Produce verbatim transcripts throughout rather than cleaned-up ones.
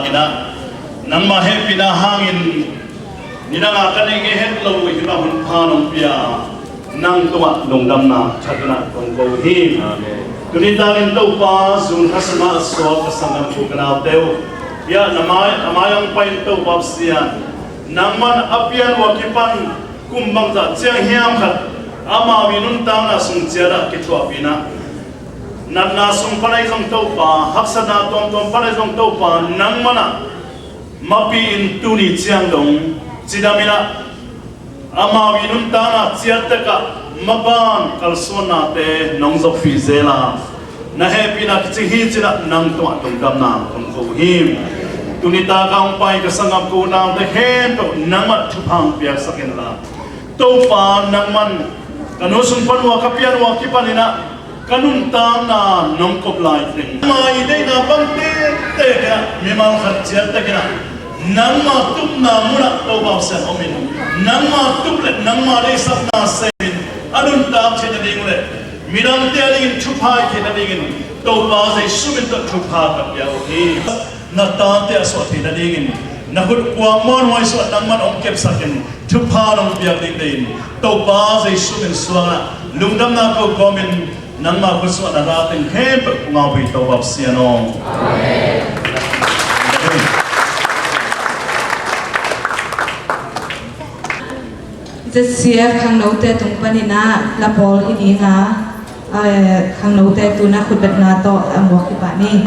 Inah, nangmah hehpihna hangin nidangah ka neih ngei het lo uh himah hun pha nong pia, nang tungah lungdamna that inah kong ko hi. Tuni takin Topa, June kha sungah a suak ka sanggam, ka u ka naute uh, hiah na mai, a mai hong pai in Topa Pasian, nangman a pian uh a kipan kum bangzah ciang hiam khat amau i nuntakna sung ciatah kithuahpih inah, natna sung pan ahi zong Topa, haksatna tuamtuam pan ahi zong Topa, nangman ah mapi in tuni ciang dong cidam inah, amau i nuntakna ciat tekah maban kalsuannate nong zopih zel a, na hehpihna kici hi ci inah nang tungah lungdamna kong ko uh hi. Tuni taka hong pai ka sanggam, ka u ka naute khempeuh nangmah thupha hong piaksak inla, Topa nangman ka nu sung pan uh a ka pian uh a kipan inah ka nuntakna nong kop lai teng, nangmah i deihna bang tektek inah mimal khat ciat tek inah nangmah tupna munah Topa Pasian om in, nangmah tup le nangmah deihsakna sem in a nuntak theih nading le midangte a dingin thupha i theih nadingin Topa Jesu min tawh thupha ka pia uh hi. Na tate a suah theih nadingin na khut kuang muanhuai sungah nangman hong kepsak in, thupha nong piak ding deih in, Topa Jesu min suangah lungdamna ko kawmin nangma khut sungah na ra teng khempeuh ngaupui Topa Pasian aw. Amen. Z C F khangnote tung panin ah la pawl hi ding a, eh, khangnote tu-in ah khutbetna tawh a muak hi pah ni.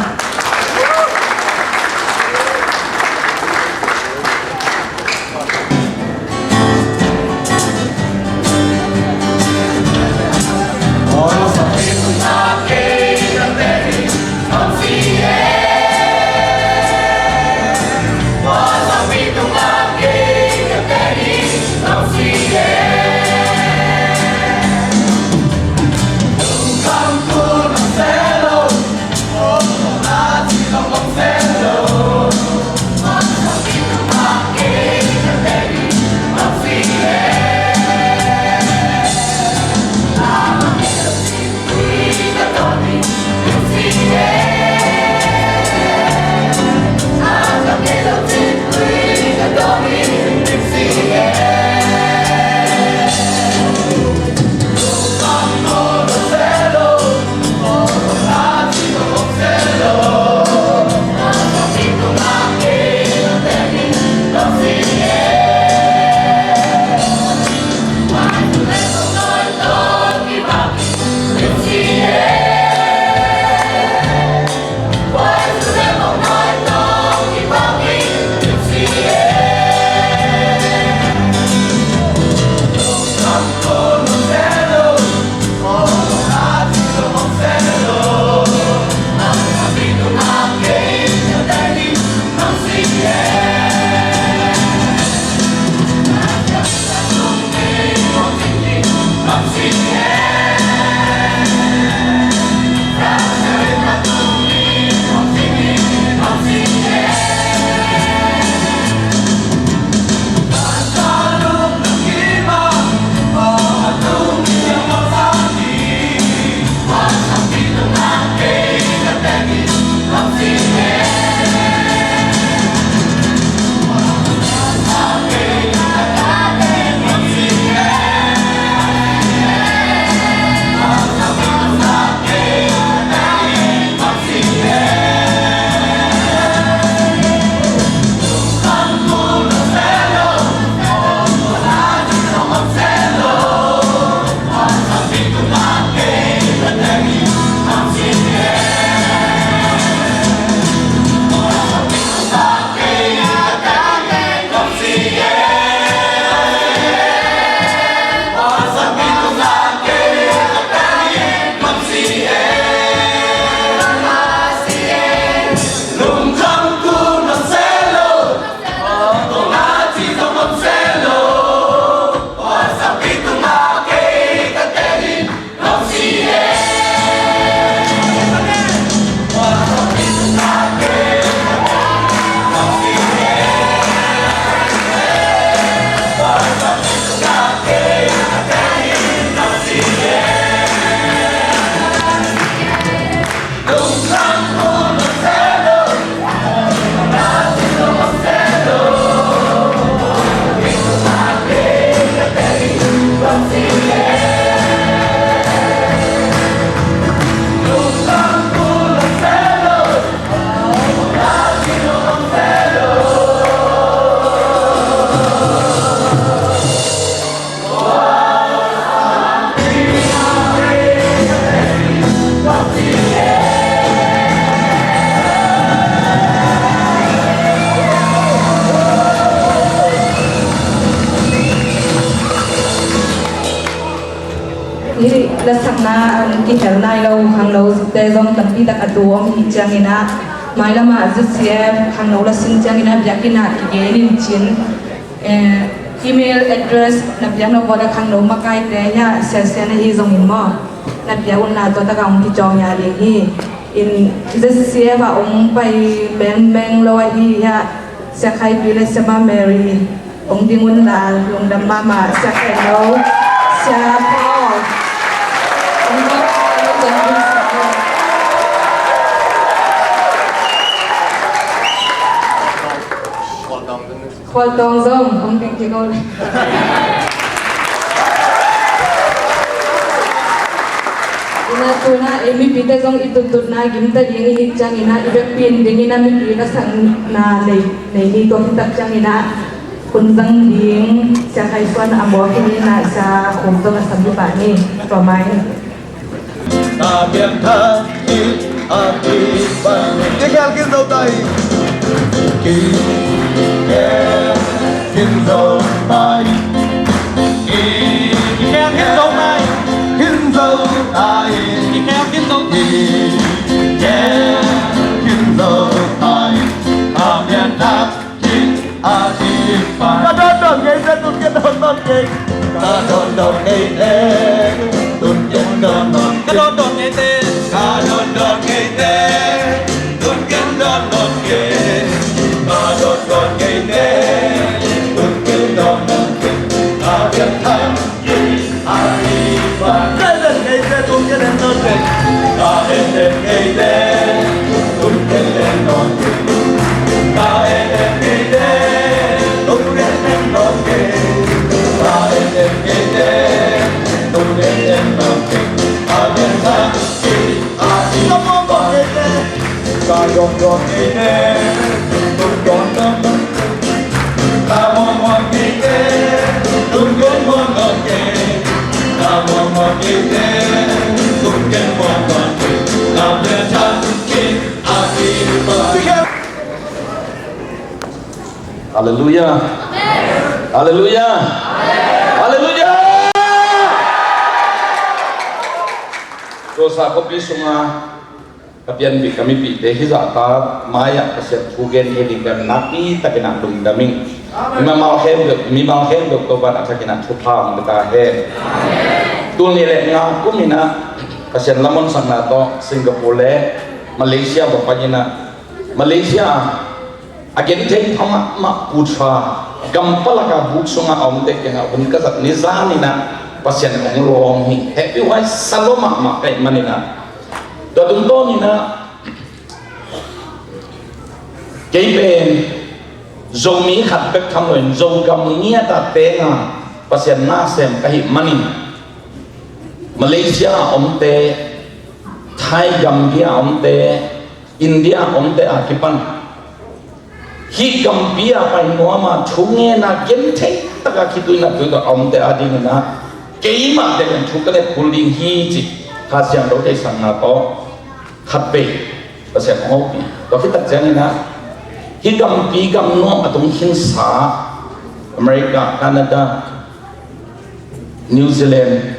Lasakna an kihel nai lo khangnote zong tampi tak a tu om hi ciangin ah, mailam ah Z C F khangno la sin ciangin ah biakinn ah kigen in cin. Eh, email address na piak nop vawt a khangno makaite hiah siasia na hi zongin maw, na piak un la tua tak a hong kicawng ya ding hi. In Z C F ah hong pai bengmeng lo ahi hiah Sia Khai Pi le Sia Ma Mary hong ding un la, lungdam mahmah. Sia Khai Lo, Sia Paul. Khualtawng zong hong teng kik o. Ina tuna ei mipite zong i tuttutna gimta ding i hih ciangin ah i vekpi in ding in ah mipi lasakna nei, nei ni tua khit tak ciangin ah hun zang ding Sia Khai Suan a mawk hi ni, na Sia Khum zong a sam hi pah ni. Tua mai. Ka biak thak hi a ki pan. Ki khel kin zo tai. Ki khel kin zo tai. Ki khel kin zo tai. Kin zo tai. Ki khel kin zo tai. Ki khel kin zo tai. Ka biak thak Ka dondon ngei te tun ken dondon ngei. Ka dondon ngei te tun ken dondon. Ka dondon ngei te. Ka dondon ngei te tun ken dondon ngei. Ka dondon ngei te tun ken dondon ngei. Ka biak thak Halleluiah. Halleluiah. Halleluiah. Tulsa khuapi sunga ka pianpih ka mipihte hih zahta mai-ah Pasian thu gen thei ding pen nakpi takin ah lungdam ing. Mimal khempeuh, mimal khempeuh Topa'n a thakin ah thupha hong pia ta hen. Tul nih le nga kum in ah Pasian lam honsakna tawh Singapore le Malaysia va pai in ah, Malaysia a gentheih pha mahmah Pu Tha, gam palaka buk sunga a omte kiangah hun ka zat ni zan in ah Pasian hong lawm hi. Hehpihhuai sa lua mahmah ka hih manin ah, tua tungtawn in ah kei pen Zomi khat bek tham loin Zogam ngiat a tenga Pasian nasem ka hih manin, Malaysia a omte, Thai, Gambia a omte, India a omte a kipan hih gampi a pai nuam a thungetna gentheih taka khitui nattui tawh a omte adingin ah keimah bek in thu ka nget kul ding hi cih Kha Siangtho theihsakna tawh khatvei Pasian hong hopih. Tua khit tak ciangin ah hih gampi gam nuam a tung khinsa America, Canada, New Zealand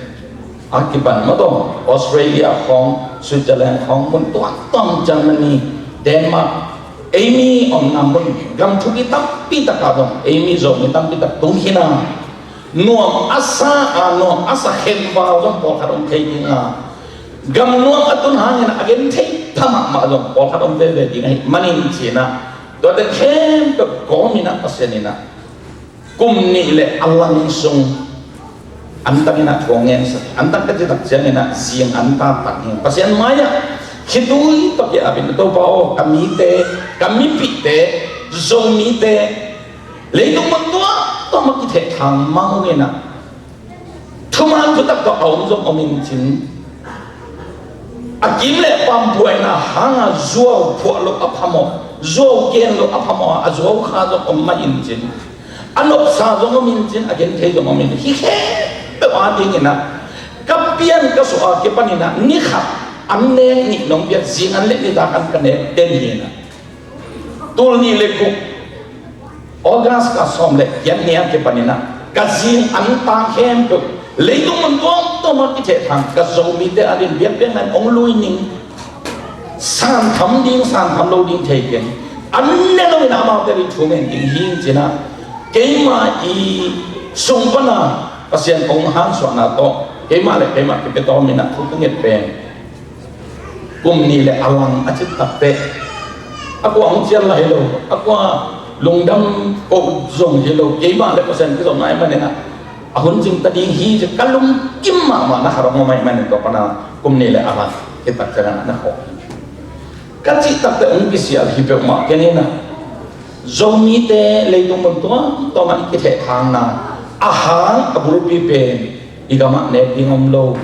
a kipan maw, tua Australia khawng, Switzerland khawng, mun tuamtuam, Germany, Denmark, ei mi omna mun gam thupi tampi takah zong ei mi Zomi tampi tak tung khin a, nuam a sa a, nuam a sa khem val zong pawlkhat om thei ding a, gam nuam a tun hangin a gentheih pha mahmah zong pawlkhat om veve ding ahih manin ci-in ah, tuate khempeuh kawm in ah Pasian in ah kum nih le a lang sung an tangin ah thu hong ngensak hi. An tang ka cih tak ciangin ah zing an taktak hi. Pasian mai-ah khitui tawh ki-ap in, Topa aw, ka mite, ka mipihte, Zomite, leitung mun tuamtuam ah kithehthang mang in ah thuman thutak tawh a om zong om in cin, a kim le pam buaina hanga zuau phuah loh a phamawh, zuau gen loh a phamawh a, a zuau kha zong om mah in cin, a nopsa zong om in cin, a genthei zong om in, hih khempeuh adingin ah ka pian ka suah a kipanin ah ni khat an nek nih nong piak, zing an le nitak an ka nek den hi in ah, tul nih le guk August ka sawm le giat ni a kipanin ah ka zing an tang khempeuh Leitung mun tuamtuam ah kithehthang ka Zomite adingin biakpiakna in hong lui ning. Santham ding, santham lo ding thei keng. An ne lo in amaute ading thu ngen ding hi ing ci-in ah, keima i sung pan a Pasian hong hansuahna tawh keima le keima kipia tawm in ah thu ka nget pen kum nih le a lang a cih takteh, a kua hong cial lai lo, a kua lungdam ko zong hi lo, keimah le Pasian kizom nai manin ah, a hun cing ta ding hi ci ka lungkim mahmah na khat hong om ahih manin tua pan a kum nih le a lang hi tak ciangin ah na khawh. Ka cih takteh hong kisial hi peuhmah kei ni na. Zomite leitung mun tuamtuam ah i kithehthangna a hang a bulpi pen i gamah nek ding om lo.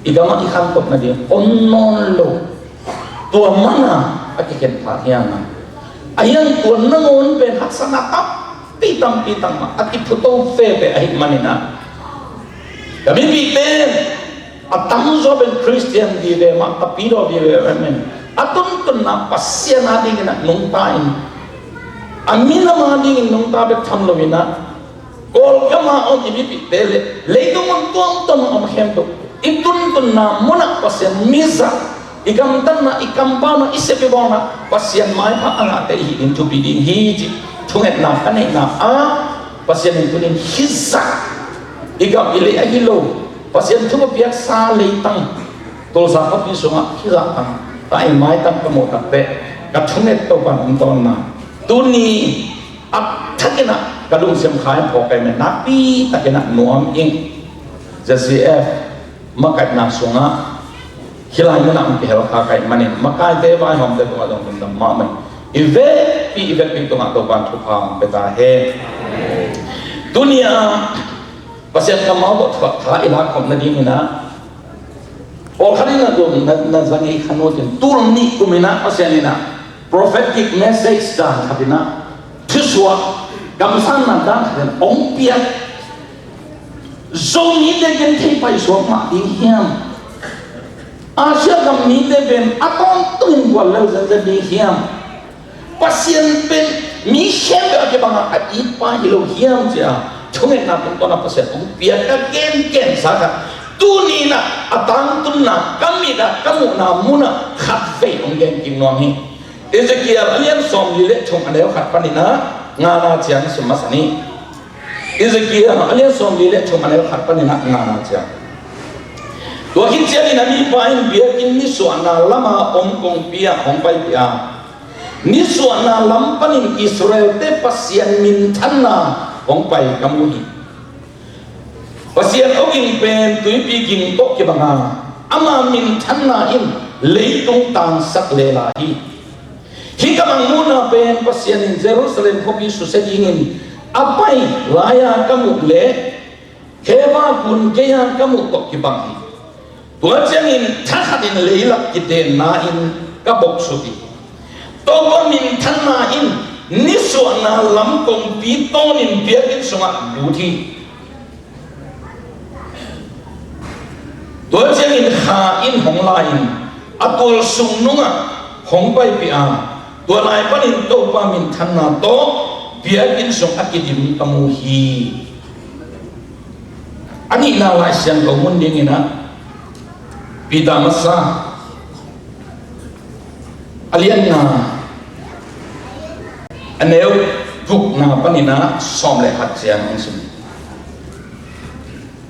I gamah i khantoh nading om nawn lo. Tua mana a kikhen pha hiang a, a hiang tua nangawn pen haksatna tampi tampi tang mah a kiphuto veve ahih manin ah, ka mipihte a tamzaw pen Khristian vive mah, a pidaw vive mah, a tuntunna Pasian adingin ah nungta in, a minam adingin nungta bek tham lo in ah, Kawlgam a om i mipihte le leitung mun tuamtuam a om khempeuh i tuntunna munah Pasian mizah, i gamtatna, i kampauna, i sep i bawlna Pasian maipha a ngahte i hih ding thupi ding hi cih thungetna ka neihna ah, Pasian in tuni in hih zah i gam i lei ahi lo, Pasian thu a piaksa leitang, Tulsa khuapi sungah hih zah tang, ta i maitang ka muh takteh ka thunget Topa in hong tawnna. Tuni a thakin ah ka lungsim kha in phawk ka hih manin nakpi takin ah nuam ing. Z C F makaihna sungah hih lai munah hong kihel kha ka hih manin makaite vaihawmte tungah zong lungdam mahmah ing. I vekpi i vekpi tungah Topa in thupha hong pia ta hen. Tuni a Pasian kammal tawh thuak tha i lakkhop nadingin ah, pawlkhat in ah zong na, na za ngei kha nuam in, tul nih kum in ah Pasian in ah prophetic message dan khat in ah thusuak kamsanna dan khat in hong piak. Zomite genthei paisuak mah ding hiam? Asia gam mite pen a tawntungin guallel zenzen ding hiam? Pasian pen mi khempeuh a kibangah a itpa hi lo hiam ci-a thungetna tungtawn ah Pasian hong piak ka gengensa khat. Tuni in ah a tangtunna ka mit ah ka muhna munah khatvei hong gen kik nuam hi. Ezekiel a lian sawmli le thum a neu khat panin ah ngana ciang sim masa ni. Ezekiel a lian sawmli le thum a neu khat panin ah ngana ciang. Tua khit ciangin a mipa in biakinn nisuahna lamah om kongpi ah hong paipih a, nisuahna lam panin Israel-te Pasian minthanna hong pai ka mu hi. Pasian awging pen tuipi ging tawh kibang a, ama minthanna in leitung tangsak lela hi. Hih ka bang muhna pen Pasian in Jerusalem khuapi susia dingin a pai lai-a ka muh leh Kheva gun gei-a ka muh tawh kibang hi. Tua ciangin thakhatin leilak kitenna in ka boksuk hi. Topa minthanna in nisuahna lam kongpi tawnin biakinn sungah lut hi. Tua ciangin kha in hong la-in a tualsung nungah hong paipih a, tua lai panin Topa minthanna tawh biakinn sung a kidim ka mu hi. A nihna Lai Siangtho mun dingin ah Peter Masa a lianna a neu gukna panin ah sawm le khat ciang hong sim.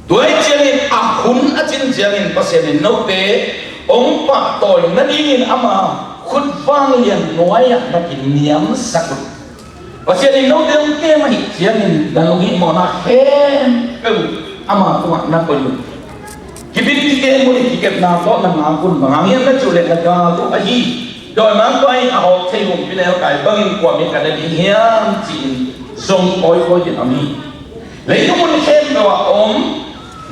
Tua ahih ciangin a hun a cin ciangin Pasian in note hong pahtawi nadingin ama khut vanglian nuai-ah na kiniamsak un. Pasian in note hong kem ahih ciangin na lunghihmawhna khempeuh ama tungah na koih un. Kibit kikem un, kikepna tawh na ngak un, bang hang hiam na cih uh leh na gal uh ahi dawimangpa in a hawk thei humpi na elkai bangin kua mi ka ne ding hiam ci-in zong kawikawi in om hi. Leitung mun khempeuh ah om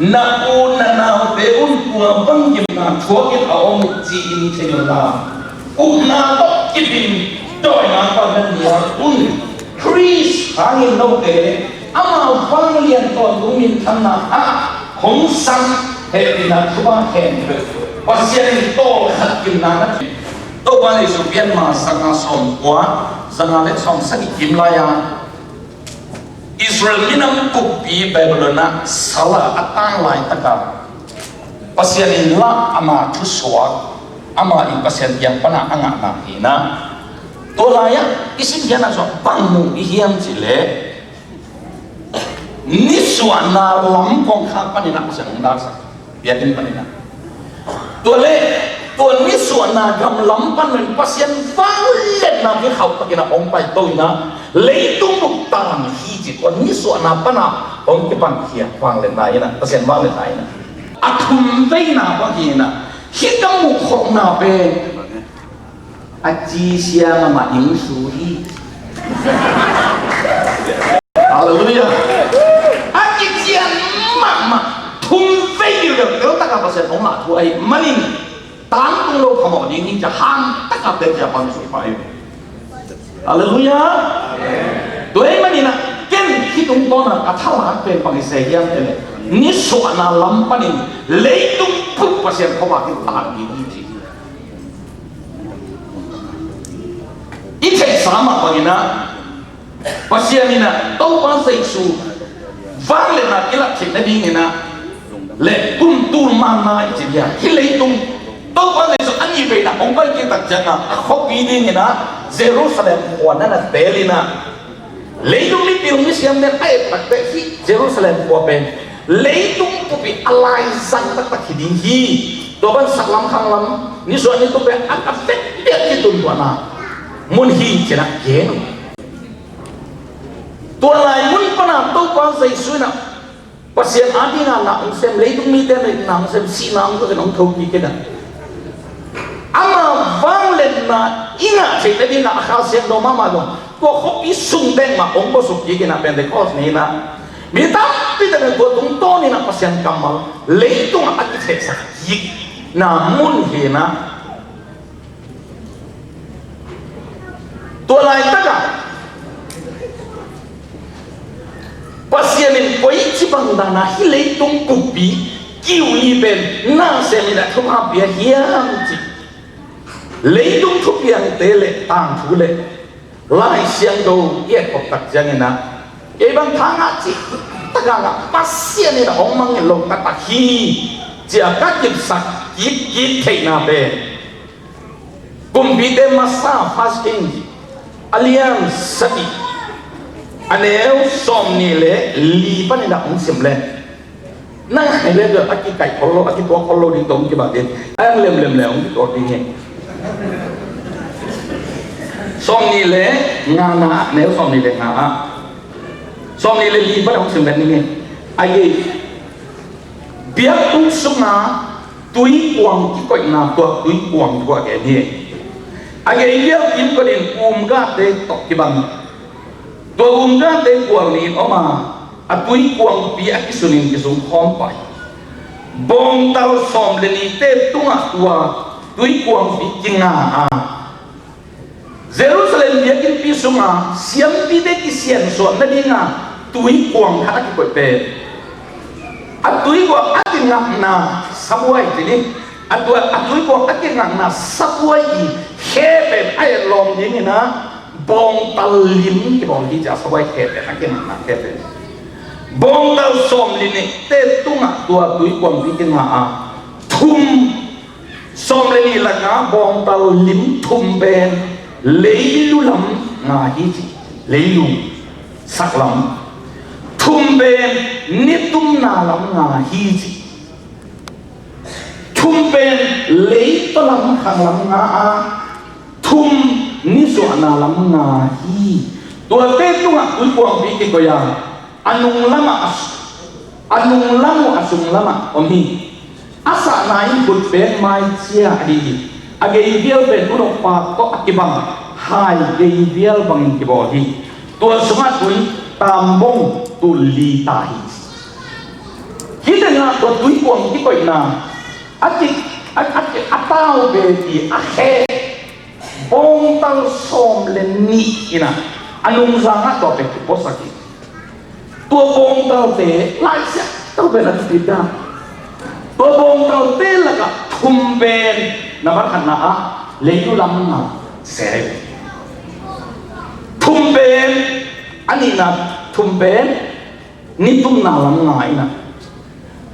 na u na naute un tua bang gimna thuakin a om uh ci-in thei unla, upna tawh kipin dawimangpa na nial un. Khrist hangin note ama vanglian tawntung minthanna ah hong sang hehpihna thupha khempeuh Pasian in tawlkhat gimna na thei. Topa Jesu pianma zanga sawmkua, zanga le sawmsagih kim lai-a Israel minam kumpi Babylon ah sal a a tang laitaka Pasian in lah ama thusuak, ama in Pasian kiang pana a ngahna hi na. Tua lai-ah i sim hian ah suah bang mu i hiam cih leh, nisuahna lam kongkhak panin ah Pasian hong daksak, biakinn panin ah. Tua leh tua nisuahna gam lam panin Pasian vangliatna kikhauh takin ah hong paito in ah, leitung nuktan hi ci, tua nisuahna pan ah hong kipan hi a, vangliatna in ah, Pasian vangliatna in ah. A thum veina bang hi in ah, hih ka muh khawhna pen a ci siang a mah ing su hi. Halleluiah. A kician mahmah, thum vei deuhdeuh taka Pasian hong lah thu ahih manin, tangtung lo phamawh ding hi ci a, hang taka pia ci a, bang suk pah hi. Halleluiah. Tua ahih manin ah ken hih tungtawn a ka thalak pen bang i se hiam cih leh, nisuahna lam panin leitung puk Pasian khuavak in tan ding hi ci hi. I theihsa mah bangin ah, Pasian in ah Topa Jesu vangliatna kilak theih nadingin ah, leh kum tul manna i cih hi a, hih leitung Topa Jesu a nih veina hong pai kik tak ciangin ah, a khuapi dingin ah Jerusalem khua na na teel in ah, leitung mipil misiam ten a et tak teh hih Jerusalem khua pen leitung pumpi a laizang taktak hi ding hi. Tua pan saklam khanglam, nisuah nitum pen a, a vekpiak kituntuahna mun hi ci-in ah gen uh. Tua lai mun pan a Topa Jesu in ah Pasian a dingin na hong sem, leitung mite a dingin na hong sem, sihna hong tuak in hong thokik in ah, ama vangliatna i ngah theih nadingin ah a Kha Siangtho mahmah zong tua khuapi sung bek mah hong bawlsuk kik in ah, Pentecost ni in ah mi tampi takin tua tungtawn in ah Pasian kammal leitungah a kithehsak kikna mun hi in ah. Tua laitak ah Pasian in koici bang dan a hih leitung pumpi kiu ni pen na sem in ah thupha pia hiam cih, leitung thupiangte leh tangthu leh Lai Siangtho i et khop tak ciangin ah, kei bang thangah cih takah ngah, Pasian in ah hong mangngilh lo taktak hi ci a ka kipsak kikkik theihna pen Kumpite Masa, First King, a lian sagih, a neu sawmnih leh li panin ah hong sim leh, nang ngai leh a kikaih khol lo, a kituak khol lo ding tawh hong kibang ding. A lemlem leh hong kituak ding hi. Sawmnih leh nga na, neu sawmnih leh nga ah, sawmnih leh li panin ah hong sim leh ding hi. A gei biakbuk sungah tuikuang kikoihna, tua tuikuang thu a gen hi. A gei biakinn kotin umgate tawh kibang. Tua umgate gual nih in om a, a tuikuangpi a kisunin kisung khawm pah hi. Bawngtal sawm leh nihte tungah tua tuikuangpi kinga a, Jerusalem biakinnpi sungah siampite kisiansuah nadinga tuikuang khat a kikoih pen, a tuikuang a kingakna sabuai ci ni, a tua, a tuikuang a kingakna sabuai i khe pen a etlawm dingin ah bawngtal lim kibawl hi ci a, sabuai khe pen, a kingakna khe pen. Bawngtal sawm leh nihte tungah tua tuikuangpi kinga a, thum, sawm leh nih lakah bawngtal lim thum pen leilu lam nga hi ci, leilu saklam. Thum pen nitumna lam nga hi ci. Thum pen leitaw lam khanglam nga a, thum nisuahna lam nga hi. Tuate tungah tuikuangpi kikoih a, a nung lamah a, a nung lam uh a sung lamah om hi. A sahna in khut pen maicia a dih hi. A gei vial pen unok pak tawh a kibang hai gei vial bangin kibawl hi. Tua sungah tui tambong tul li ta hi. Hih tengah tua tuikuang kikoihna a ki, a, a, a tau beti a khe bawngtal sawm leh nih in ah a nungzangah tua pen kipuaksak hi. Tua bawngtalte laisiangtho pen a thupi dan. Tua bawngtalte lakah thum pen na va khatna ah leilu lam nga se. Thum pen a nihna thum pen ni tumna lam nga in ah,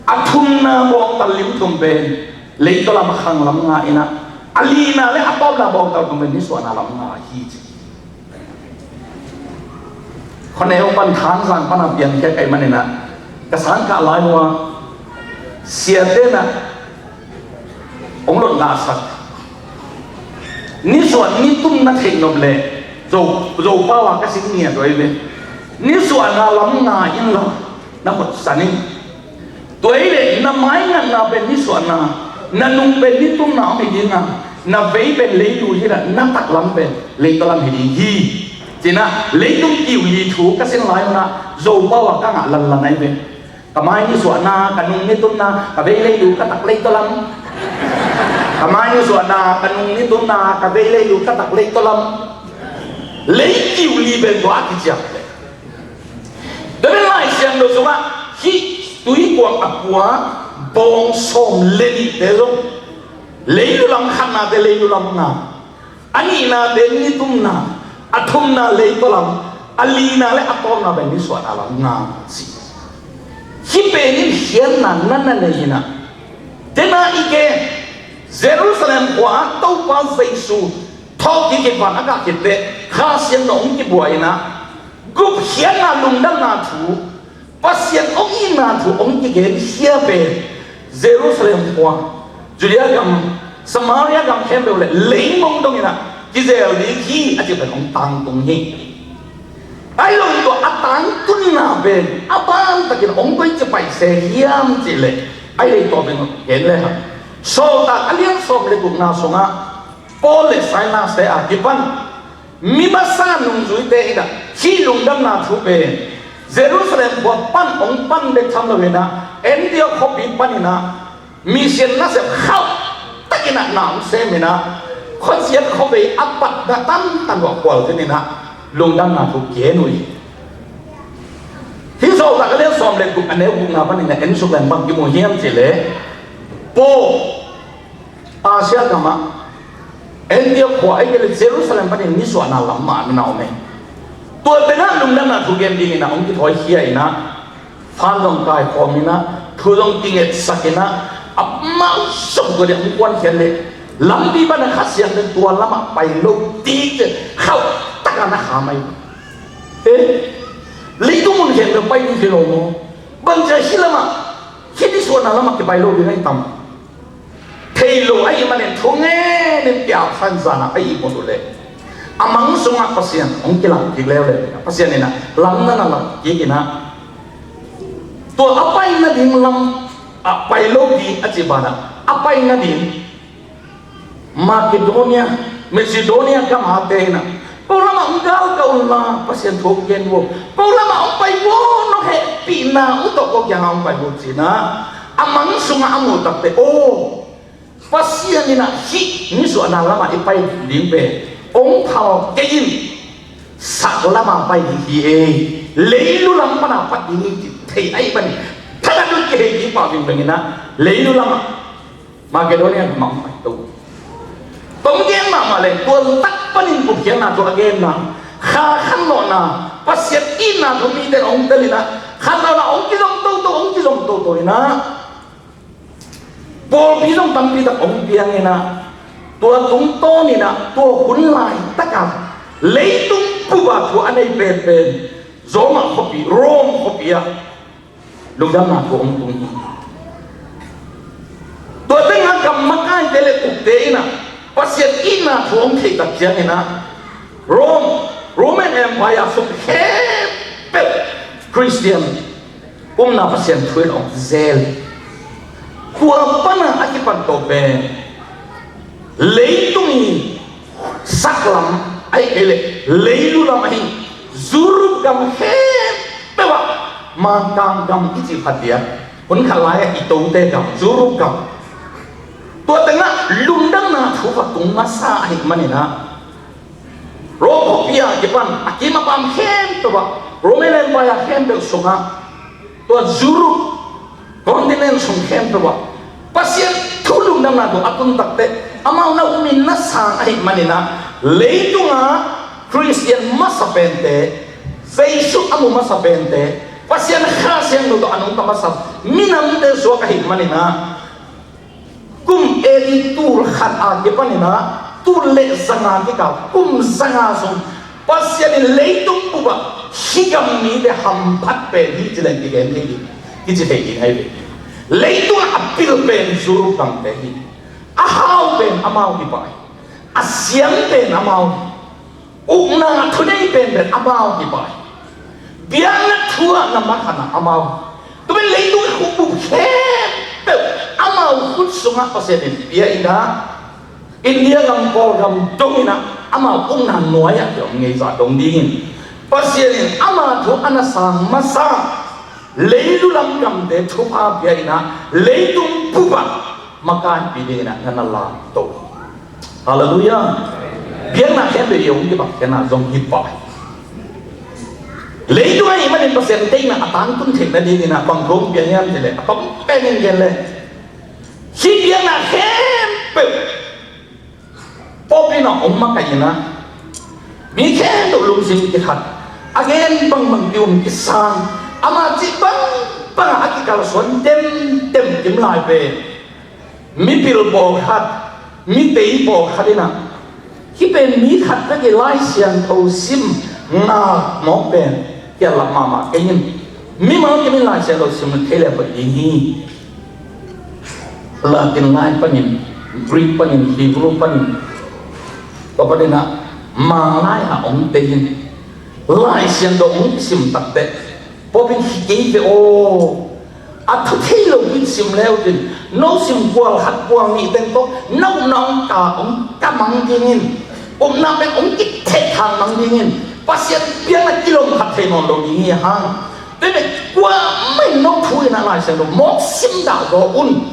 a thumna bawngtal lim thum pen leitaw lam khang lam nga in ah, a lina le a tawpna bawngtal thum pen nisuahna lam nga hi ci. Khuaneu pan Thangzang pan a piangkhia ka hih manin ah, ka sangkah lai uh a siate in ah hong lotngahsak. Nisuah nitum na theih nop leh Zo, Zopau a ka sik ngiat uh ahi ve. Nisuahna lam nga inla na khutsan in. Tua hi leh na maingatna pen nisuahna, na nung pen nitumna om hi ding a, na vei pen leilu hi a, na taklam pen leitaw lam hi ding hi. Ci-in ah leitung kiu li thu ka sin lai un ah Zopau a ka ngah lanlan ahi ve. Ka mai nisuahna, ka nung nitumna, ka vei leilu, ka tak leitaw lam. Ka mai nisuahna, ka nung nitumna, ka vei leilu, ka tak leitaw lam. Lei kiu li pen tua a kiciam. Tua pen Lai Siangtho sungah hih tuikuang a kua bawng sawm le nihte zong leilu lam khatnate leilu lam nga. A nihnate nitumna, a thumna leitaw lam, a lina le a tawpna pen nisuahna lam nga ci. Hih pen in khiatna na na nei in ah, dena i gen Jerusalem khua ah Topa Jesu thawhkik khit van a kah khit teh Kha Siangtho hong kibuak in ah, gupkhiatna lungdamna thu, Pasian hong itna thu hong kigen khia pen Jerusalem khua, Judea gam, Samaria gam khempeuh le leimong dongin ah kizel ding hi a cih pen hong tangtung hi. Ahi zongin tua a tangtunna pen a bantakin hong koici paih se hiam cih leh, ahi leh tua pen gen le hang. Sawltak a lian sawm le gukna sungah Paul le Silas te a kipan mi masa nungzuite in ah hih lungdamna thu pen Jerusalem khua pan hong pan bek tham lo in ah Antioch khuapi panin ah mission nasep khauh takin ah na hong sem in ah, khuaciat khuavei a patna tamtak uh ah khualzin in ah lungdamna thu gen uh hi. Hih Sawltak a lian sawm le guk a neu gukna panin ah en suk leng bang kimu hiam cih leh, Paul Asia gamah Antioch khua ahih kei leh Jerusalem panin nisuahna lam mah na om e. Tua tengah lungdamna thu gen dingin ah hong kithawikhia in ah, fan zong kaikhawm in ah, thu zong kingetsak in ah, amau zong tua ding hong kuankhiat leh lampi pan a Kha Siangtho tua lamah pai lo ding ci khauh takin na kham ahi. Eh, leitung mun khempeuh pai ding hi lo maw? Bang ci a hih lamah, hih nisuahna lamah kipai lo ding ahi tam. Thei lo ahih manin thu ngenin piaksan zan ah a ihmut uh leh a mang sungah Pasian hong kilang kik leuleu. Pasian in ah lam na na lak kik in ah, tua a pai nading lam ah pai lo ding a cih banah a pai nading Macedonia, Macedonia gam a te in ah, ko lamah hong galkah unla Pasian thu hong gen vo. Ko lamah hong pai vo, nong hehpihna uh tawh ko kiangah hong pai vo ci-in ah a mang sungah a muh tak teh, aw, Pasian in ah hih nisuahna lamah i pai ding pen hong phal kei in, sak lamah pai ding hi ei. Leilu lam pan a pai ding hi ci thei ahih manin, thadah lut kei hi ci pah vingveng in ah leilu lamah Macedonia lamah hong pai to. Tong gen mahmah leng tua lak panin gupkhiatna thu a genna, kha khanlawhna, Pasian itna thu mite hong tel in ah, khanlawhna hong kizom toto, hong kizom toto in ah, pawlpi zong tampi tak hong piang in ah, tua tungtawn in ah tua hun laitak a leitung bup a thu a nei penpen Roma khuapi, Rome khuapi ah lungdamna thu hong tung hi. Tua tengah gam makaite le ukte in ah Pasian itna thu hong theih tak ciangin ah Rome, Roman Empire sung khempeuh Christian umna Pasian thu in hong zel. Tua pan a a kipan to pen leitung i saklam ahih kei leh leilu lam ahi Europe gam khempeuh ah, Mangkang gam i cih phat dia, hun khat lai-ah i tote gam, Europe gam, tua tengah lungdamna thu va tung masa ahih manin ah, Rome khuapi a kipan a kim a pam khempeuh ah, Roman Empire khempeuh sungah, tua Europe continent sung khempeuh ah Pasian thu lungdamna thu a tun tak teh, amau na um in na sang ahih manin ah, leitung a Christian masa pente Peisuk a mu masa pente, Pasian Kha Siangtho tawh a nungta masa minamte suak ahih manin ah, kum A D tul khat a kipanin ah, tul le zanga kikal, kum zanga sung Pasian in leitung bup ah hih gam mite hamphat pen hi ci leng kigen thei ding, kici thei ding ahi ve. Leitung ah a pil pen Europe gamte hi. A hau pen amau hi pah hi. A siam pen amau hi. Ukna thunei penpen amau hi pah hi. Biakna thu ah na mak khat na amau hi. Tua pen leitung i khukbup khempeuh amau khut sungah Pasian in pia in ah, India gam, Kawlgam dong in ah, amau ukna nuai ah ki om ngeizah dong dingin Pasian in ama thu a na sang masa leilu lam gamte thupha pia in ah, leitung bup ah makaipi dingin ah na na lamto. Halleluiah. Biakna khempeuh i hong kibang khena zong hi pah hi. Leitung ahih manin Pasian deihna a tangtun theihna dingin ah bang thu hong pia hiam cih leh, a tom pen in gen leh, hih biakna khempeuh pawlpi in ah hong makaih in ah, mi khempeuh lungsim kikhat, a gen bangbang ki-um kisang, ama cih bangbang ah a kikalsuan demdem kim lai pen mipil pawlkhat, mitei pawlkhat in ah, hih pen mi khat vek i Lai Siangtho sim ngak mawk pen kiat lak mahmah kei in. Mimal kim in Lai Siangtho sim thei leh hoih ding hi. Latin lai panin, Greek panin, Hebrew panin, tua panin ah Mang lai ah hong tei in, Lai Siangtho hong kisim takteh, pawlpi in hi kei ve aw, a thu thei lo in sim le uh cin, no sim kual khat kual nih teng tawh na upna hong ka, hong ka mang dingin, upna pen hong kithehthang mang dingin, Pasian biakna kilawm khat thei nawn lo ding hi hang. Tua pen kuamah in no thu in ah Lai Siangtho mawk sim dah zaw un.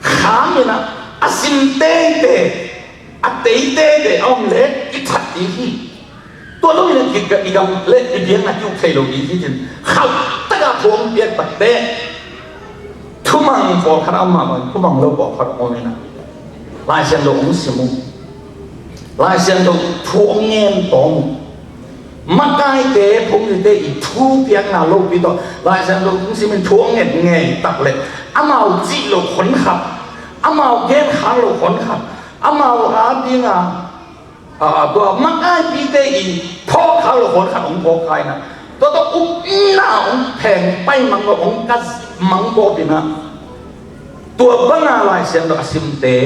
Kham in ah a sim teitei, a tei teitei a om leh i that ding hi. Tua lo in ah i gam le i biakna ki-uk thei lo ding hi cin, khauh tak ah thu hong piak takteh, thumang pawlkhat a om mah bangin thumang lo pawlkhat a om in ah, Lai Siangtho hong sim uh. Lai Siangtho thu hong ngen tawm uh. Makaite, phungzite i thu piakna lopi tawh Lai Siangtho hong sim in thu hong ngen ngei tak leh, amau cih lo khon khat, amau gen khan lo khon khat, amau a ding a, a, tua makaipite i phawk khan lo khon khat hong phawk kha in ah, tua tawh upna hong pheng pai mang lo, hong ka mang pawlpi in ah, tua bang a Lai Siangtho a simte,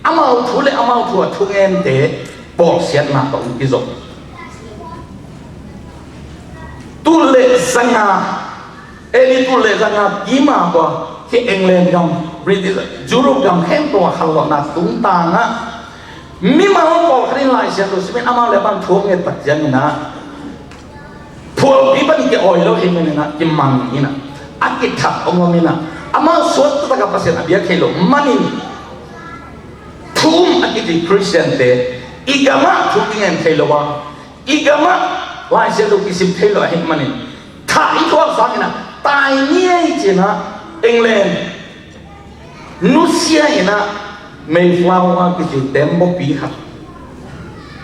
amau thu le amau thu a thungente bawlsiatna tawh hong kizom. Tul le zanga, A D tul le zanga kim a tua, hih England gam, British, Europe gam khempeuh a khanlawhna tungtang ah, mimal pawlkhat in Lai Siangtho sim in amau le amau thu hong nget tak ciangin ah, phualpi pan ki-awi lo ahih manin ah, kimang in ah, a kithat hong om in ah, amau suakta tak ah Pasian a biak thei lo manin, thu um a kici Khristiante i gam ah thu kingen thei lo a, i gam ah Lai Siangtho kisim thei lo ahih manin, thah i thuak sangin ah tai ngiai cin ah, England nusia in ah, Mayflower kici tembaw pi khat,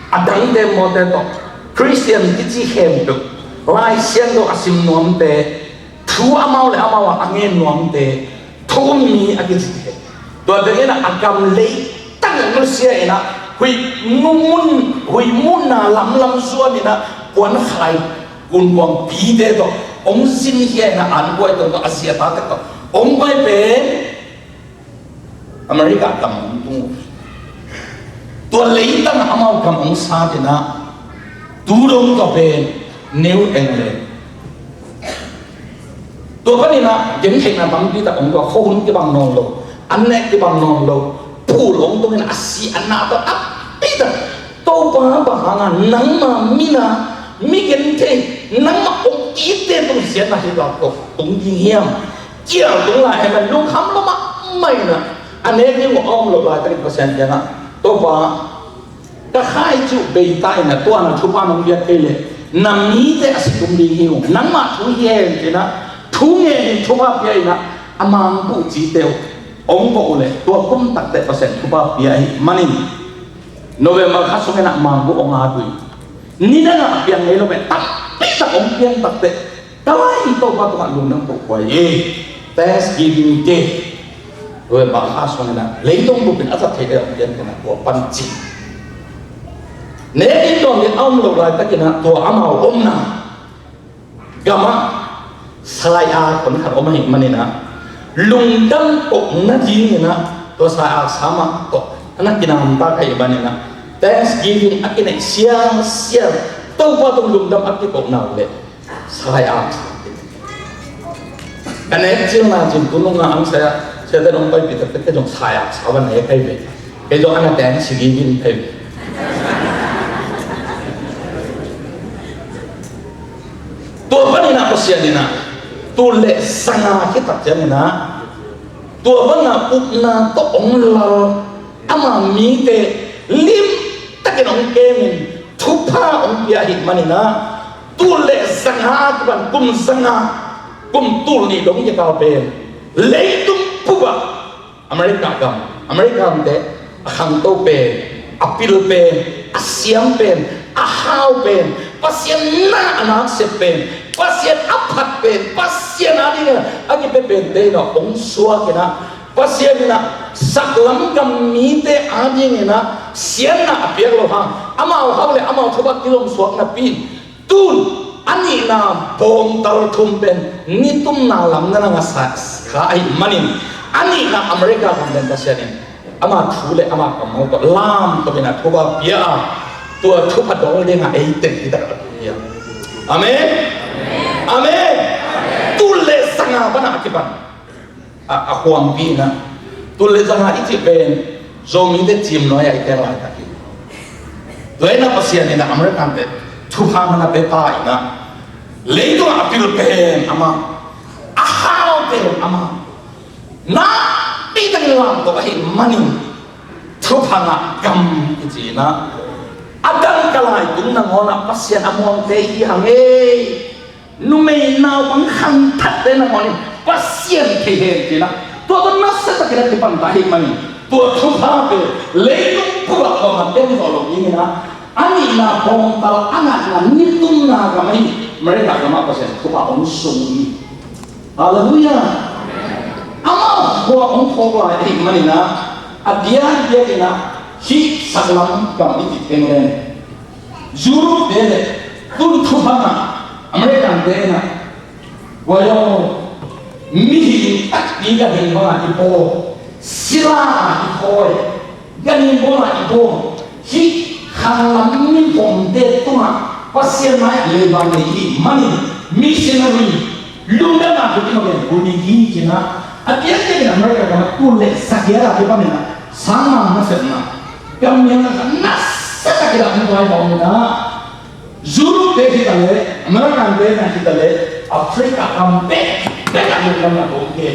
a dang tembawte tawh Khristian kici khempeuh, Lai Siangtho a sim nuamte, thu amau le amau ah a ngen nuamte, thu um mi a kicite, tua teng in ah a gam leitang nusia in ah, huih mun, huih munna lamlam zuan in ah, puankhai kunkuang pite tawh hong sinkhia in ah, ankuai tawh tawh, a sia tate tawh hong pai pen America gam hong tung uh. Tua leitang ah amau gam hong sat in ah, tu dong tua pen New England. Tua panin ah gentheihna tampi tak hong tua, khuahun kibang nawn lo, annek kibang nawn lo, phul hong tung in ah, a si a na tawh tampi tak. Topa, bang hang a nangma min a mi genthei, nangma hong itte tung siatna hi tua tawh tung ding hiam? Cial tung lai, hih man lungkham lo mahmah in ah, a nek ding uh a om loh laitakin Pasian kiangah, Topa, ka kha i cih uh bei ta in ah, tua na thupha nong piak kei leh na mite a si tum ding hi ung, nangmah thu hi hen, ci-in ah thu ngen in, thupha pia in ah, a mangbuh cite uh hong bawh uh leh, tua kum takteh Pasian thupha pia ahih manin November kha sungin ah mangbuh hong at uh hi. Nidang ah piang ngei lo pen tampi tak hong piang takteh, ka lai Topa tungah lungdam kohkhuai hi. Thanksgiving Day. Tua bang a sungin ah leitung bupin a zat theih ding hong piang tungah tua pan cih. Nek in dawn ding a om loh laitakin ah tua amau omna gamah salai-ak khat om ahih manin ah, lungdam kohna dingin ah tua salai-ak sa mah tawh a na kinamtak ahih manin ah, Thanksgiving a kineih siangsiang, Topa tung lungdam a kikohna uh leh salai-ak sa. Ka nek cilna cin tu nungah ang saya, saya te nong paipih tak kei zong salai-ak sa van nek kai ve. Kei zong a na Thanksgiving kai ve. Tua panin ah Pasian in ah tul le zanga khit tak ciangin ah, tua banga upna tawh hong lal ama mite limtakin hong kemin thupha hong pia ahih manin ah, tul le zanga a kipan kum zanga, kum tul nih dong kikal pen leitung pupah America gam, America gamte a khangto pen, a pil pen, a siam pen, a hau pen, Pasian na a naksep pen, Pasian a phat pen, Pasian a dingin a kipia pente in ah hong suak in ah, Pasian in ah saklam gam mite a dingin ah siatna a piak loh hang, amau hau le amau thupha kilawm suak napi in, tun a nihna bawngtal thum pen nitumna lam na na ngasa kha ahih manin, a nihna America gam pen Pasian in ama thu le ama kammal tawh lamto in ah thupha pia a, tua thupha dawl dingah ei teng hi tak a pia. Amen. Amen. Tul le zanga pan a kipan a, a huampi in ah, tul le zanga i cih pen Zomite cimnuai ah i ken laitak hi. Tua in ah Pasian in ah Americante thupha man a pia ta in ah, leitungah a pil pen amah, a hau pen amah, nakpi takin lamto ahih manin thupha ngah gam i ci in ah, a dangka lai tung nangawn ah Pasian a muangte hi hang ei. Numei naupang khangthatte nangawn in Pasian thei hen ci in ah, tua tawh nasia takin a kipan ta ahih manin, tua thupha pen leitung pupah bangmah ken zawh loh dingin ah, a nihna bawngtal a ngahna nitumna gam ahi America gamah Pasian thupha hong sung hi. Halleluiah. Amau khua hong phawk lai ahih manin ah, a diakdiakin ah hih saklam gam i cih England, Europe te le tun thupha ngah American te in ah, guai aw, mihing takpi ganhing bangah i bawl, sila ah i khawi, ganhing bawlah i bawl, hih khanglam mivomte tungah Pasian mai ah leiba nei i hih manin, missionary lungdamna thu i ngen uh hi ci in ah, a diakdiakin America gamah tul le zagiat a kipan in ah sangmang nasepna, gam mihing a nasia takin a hong paipah in ah, Europe te hi ta leh, American te na hi ta leh, Africa gam bekbek ah lungdamna ko hi.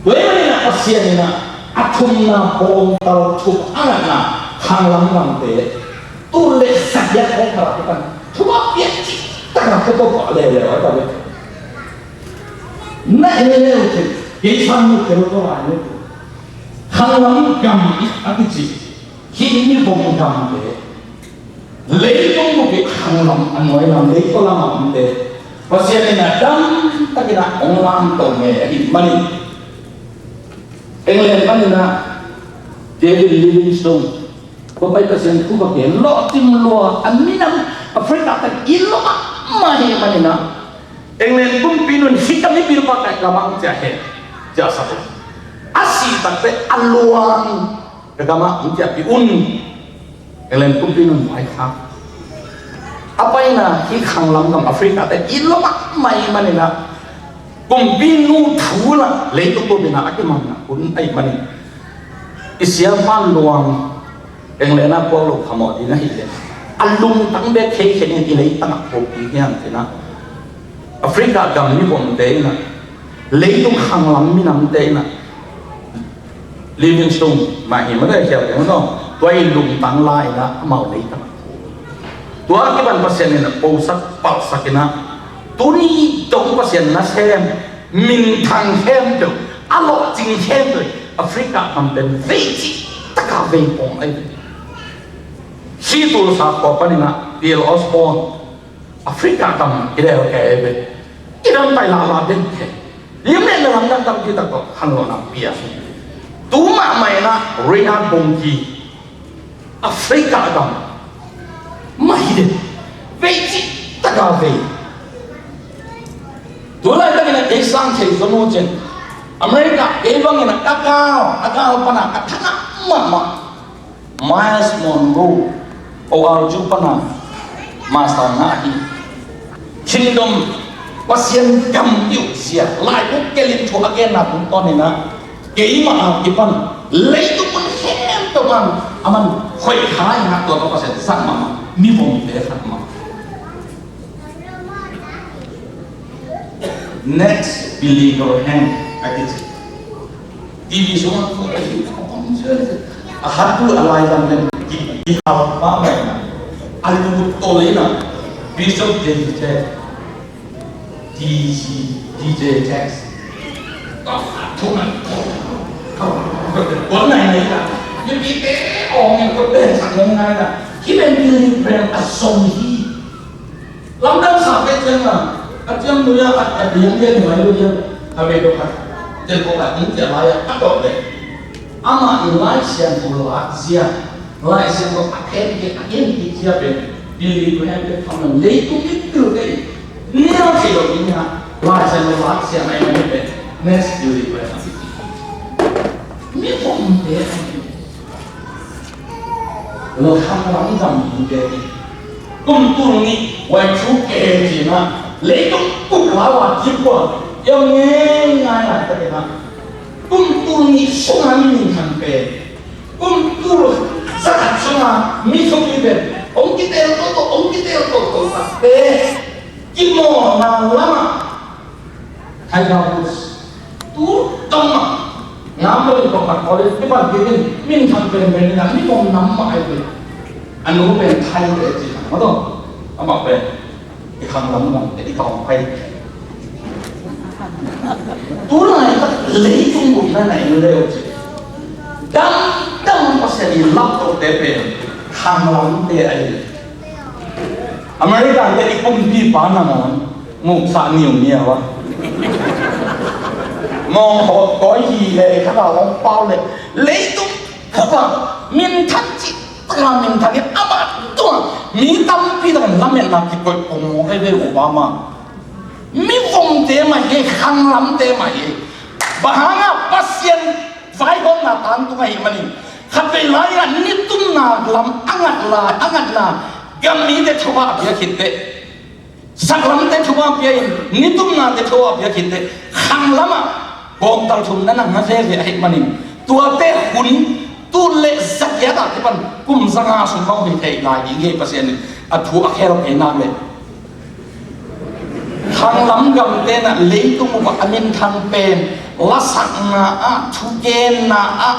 Tua ahih manin ah Pasian in ah a thumna bawngtal thum a ngahna khanglam gamte, tul le zagiat hong kal a kipan thupha piak cih tak a ka tawh pah leuleu a ta ve. Na en leuleu cin, kei sang nu tel tawh lai nu. Khanglam gam i a kici hih mivom gamte, leitung bup i khanglam a nuai lam, leitaw lam a omte, Pasian in a dam takin a hong lamto ngei ahih manin, England panin a David Livingstone, kua pai Pasian thu va gen, lawhcing lua, a minam Africa tan i lawh mahmah ahih manin a, England kumpi nun hih ka mipil pa ka gamah hong ciah hen, ciah sak un. A sih takteh a luang ka gamah hong ciahpih un. England kumpi nun vaikhak. A paina hih khanglam gam Africa te i lawh mahmah ahih manin a, kumpi nu thu lah leitung bup in a a kimanna hun ahih manin, i siapa luang England ah puak loh phamawh ding ahih leh, a lungtang bek kheikhia in i leitang ah phuak ding hi hang ci-in ah, Africa gam mivomte in ah, leitung khanglam minamte in ah, Livingstone mah hi mah, a khial kei mah tawh, tua i lungtang la in ah amau leitang ah phuak. Tua kipan Pasian in ah posak palhsak in ah, tuni dong Pasian nasem, minthang khempeuh, a lawhcing khempeuh, Africa gam pen vei cih tak a vei pawng ahi ve. Hih Tulsa khua panin ah T L Osborn, Africa gam i lel kei ve. I dam pai lala den kei. Lim le na lam dang dang ti tak tawh khan lo na pia. Tu mahmah in ah Reinhard Bonnke, Africa gam mah hi den. Vei cih taka vei. Tu laitakin a kei sang thei zo nu cin. America kei bangin a ka kau, a kau pana ka thangah mahmah. Myles Munroe, O R U pana master ngah hi. Kingdom, Pasian gam i ukzia, laibu kelin thu a genna tungtawnin ah, keimah a kipan leitung mun khempeuh pan a man hoih kha hi ngah, tua tawh Pasian zat mahmah, mivomte khat mah. Next Billy Graham a kici. T V sungah thu a hi a pang zel. A hat tu a lai lam len ki, kihal pa mai na. A lut tawh lei na. Bishop J J Jakes. D J, D J Jakes. Ka thu na. Ka nai nai na. Yu ki te ong ko te sa nai na. Hi ben Billy Graham a song hi. Lamdang sa peuh ciangin a, a ciang lui-ah a, a diang diang hi mai lui-ah, a vei dok khat, tel kawk lai hong ciah lai-ah a tawh leh, amah in Lai Siangtho lak zia, Lai Siangtho a khen kik, a khen kik zia pen Billy Graham pen tham lo, leitung in pil kei, nial thei lo ding a, Lai Siangtho lak zia mai mai pen next Billy Graham. Mi pom te a hi. Lo khang lam dam hi te hi. Kum tul nih Y two K ci-in ah leitung kuk lau a kip uh a, i om ngeingai laitakin ah, kum tul nih sungah mi minthang pen, kum tul zakhat sungah mi thupi pen hong kiteel toto, hong kiteel toto takte, kimawlna lamah Tiger Woods tu dong mah, ngam lo in kong mat college kipan kik in, minthang penpen in a, mi mawng nam mah ahi ve. A nu pen Thai e ci hang mah tawh, amah pen i khang lam mawng te i kawng pai. Tu laitak leitung gupna na in leu ci. Dangdang Pasian i laptohte pen khang lamte ahi ve. America te i kumpipa nangawn muksa niu niau a, mawng hawt kawi hi le, kha hong pau le, leitung khup a minthang cih taka minthang hi. Amah tua mi tampi takin lametna kikoih kong mawk hi ve, Obama. Mivomte mah hi, khanglamte mah hi. Bang hangah Pasian vaihawmna tangtung ahih manin, khatvei lai-ah nitumna lam a ngat lai, a ngatna gam mite thaha a pia khit teh, saklamte thaha a pia in, nitumnate thaha a pia khit teh, khanglamah bawngtal thum na nang na veve ahih manin, tuate hun tul le zagiat ah kipan kum zanga sung bang hi thei lai ding hi. Pasian in a thu a khel kei nak leh, khanglam gamte in ah leitung upah a minthang pen, lasakna ah, thugenna ah,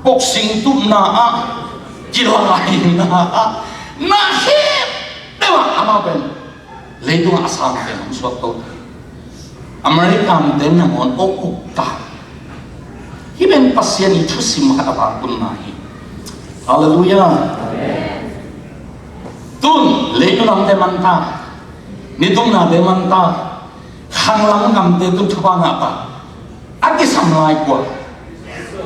boxing tupna ah, kilaina ah, na khempeuh ah amah pen leitungah a sangpen hong suak to. Americante nangawn awk uk ta. Hih pen Pasian i thusim khat a vangtunna hi. Halleluiah. Tun leitung lamte man ta, nitumnate man ta, khanglam gamte tun thupha ngah ta. A kisam lai kua?